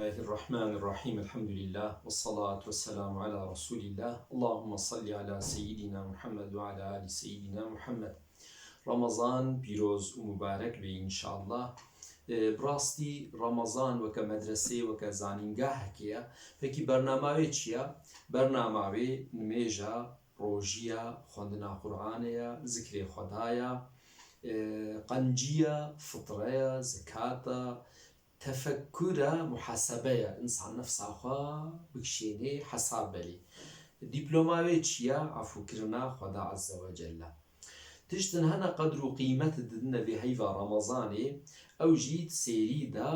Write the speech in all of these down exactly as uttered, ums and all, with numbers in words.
Bismillahirrahmanirrahim. Elhamdülillah. Ve salatu ve selamu ala Resulillah. Allahümme salli ala seyyidina Muhammed ve ala ali seyyidina Muhammed. Ramazan pîroz û mubarek be înşallah. E, bi rastî Ramazan weke medreseyê, weke zanîngahekê ye. Pekî bernama wê çi ye? Bernama wê nimêja, rojiya, xwendina Qur'anê ye, zikrê Xweda ye, e, qenciya, fitre ye, zekata, tefekkura, muhasebe ye, însan nefsa xwe bikişênê hesab belê. Dîploma wê çi ye? Efûkirina Xweda Azze ve Celle. Tiştin hene qedr û qîmet didine vê heyva Ramazanê, ew jî di sêrî de,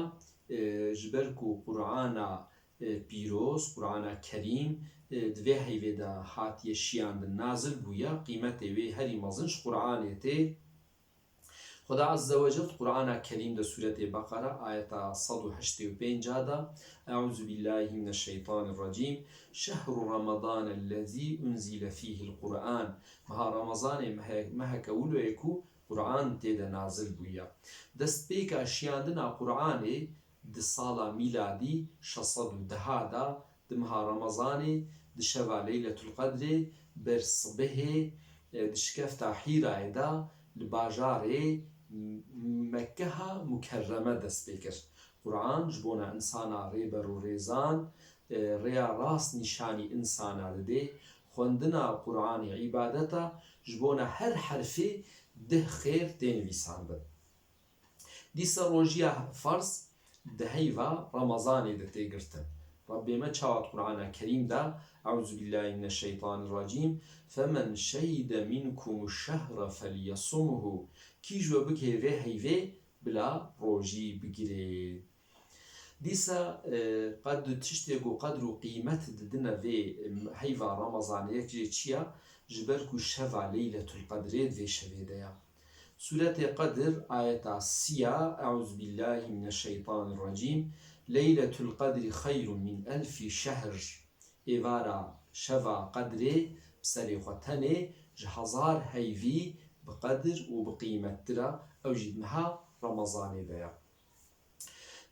e, ji ber ku Qur'ana, e, pîroz, Qur'ana Kerîm, e, di vê heyvê de hatiye şiyandin, nazil bûye, qîmetê wê herî mezin ji Qur'anê tê. Xweda Azze ve Cel Qur'ana Kerîm de Sûretê Beqere ayeta sed û heştê û pênc de, Eûzubillahimineşşeytanirrecîm, Şehru Ramadanellezî unzile fîhil Qur'an, meha Ramazanê mehe-, meheke wilo ye ku Qur'an tê de nazil bûye. Destpêka şiyandina Qur'anê di sala mîladî şeş sed û deh de, di meha Remezanê, di şeva Leyletul Qedrê, ber sibehê, e, di şikefta Hîrayê de, li bajarê M-, Mekkeha Mukerreme dest pê kir. Quran ji bona insana rêber û rêzan, e, rêya rast nîşanî insana didê. Xwendina Quranê îbadeta, ji bona her herfê deh xêr tê nivîsandin. Dîsa rojiya ferz di heyva Ramazanê de tê girtin. Rebbê me çawa di Qur'ana Kerîm de, Eûzubillahî mineşşeytanirrecîm, Femen şehide minkumuş şehre felyesumhu, kî ji we bikê vê heyvê bila rojî bigirê. Dîsa, e, qed û tiştê ku qedr û qîmet didine vê, e, heyva Ramazanê, yek jê çi ya? Ji ber ku şeva Leyletul Qedrê di vê şevê de ya. Sûretê Qedr, ayeta sî ya, Eûzubillahî mineşşeytanirrecîm, Leyletul Qedrî xeyrun min elfî şehr. Êvara şeva Qedrê bi serê xwe tenê ji hezar heyvî bi qedir û bi qîmettir e, ew jî di meha Remezanê de ye.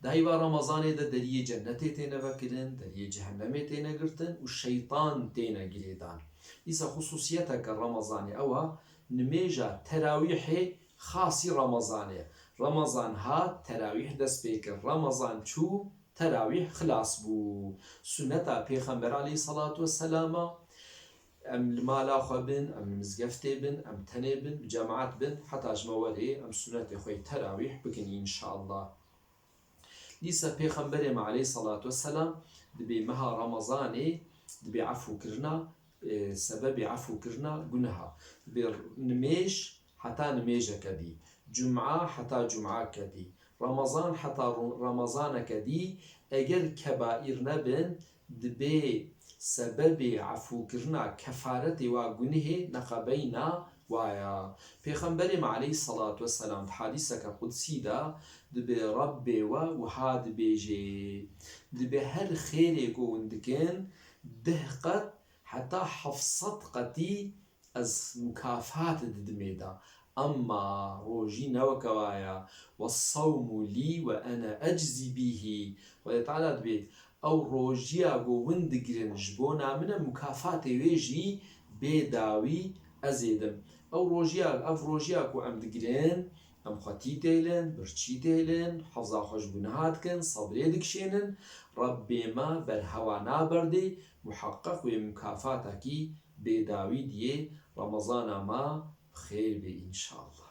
Di heyva Remezanê de deriyê cennetê têne vekirin, deriyê cehennemê têne girtin û şeytan têne girêdan. Dîsa xusûsiyeteke Remezanê ew e, nimêja terawîhê xasî Remezanê. Remezan hat, terawîh dest pê kir. Remezan çû, terawîh xilas bû. Sunneta Pêxember aleyhissalatu vesselam e. Em li mala xwe bin, em li mizgeftê bin, em tenê bin, bi cemaat bin, heta ji me werê em sunetê xwe yê terawîh bikin înşallah. Dîsa Pêxemberê me aleyhissalatu vesselam dibê meha Remezanê dibê efûkirina, e, sebebê efûkirina guneha. Dibê nimêj heta nimêjeke dî, cuma heta cumake dî, Remezan heta ro-, Remezaneke dî, eger kebaîr nebin, dibê sebebê efûkirina, kefaretê wa gunihê neqebeyna wa ya. Pêxemberê me aleyhissalatu vesselam di hadîseke qudsî de dibê Rebbê we wiha dibêjê, dibê her xêrê ku hûn dikin, deh qet heta heft sed qetî ez mukafat didimê de. Emma rojî ne weke wa ya. Wessawmu lî ve ene eczî bîhî. Xwedê Teala dibê, ew rojiya ku hûn digirin ji bona min e, mukafatê wê jî bê dawî ez ê dim. Ew rojiya, ev rojiya ku em digirin, em xwetî têlin, birçî têlin, hefza xwe ji guneha dikin, sebrê dikişênin, Rebbê me berhewa naberdê, muheqeq wê mukafatekî bê dawî diyê. Remezana me bi xêr bê înşallah.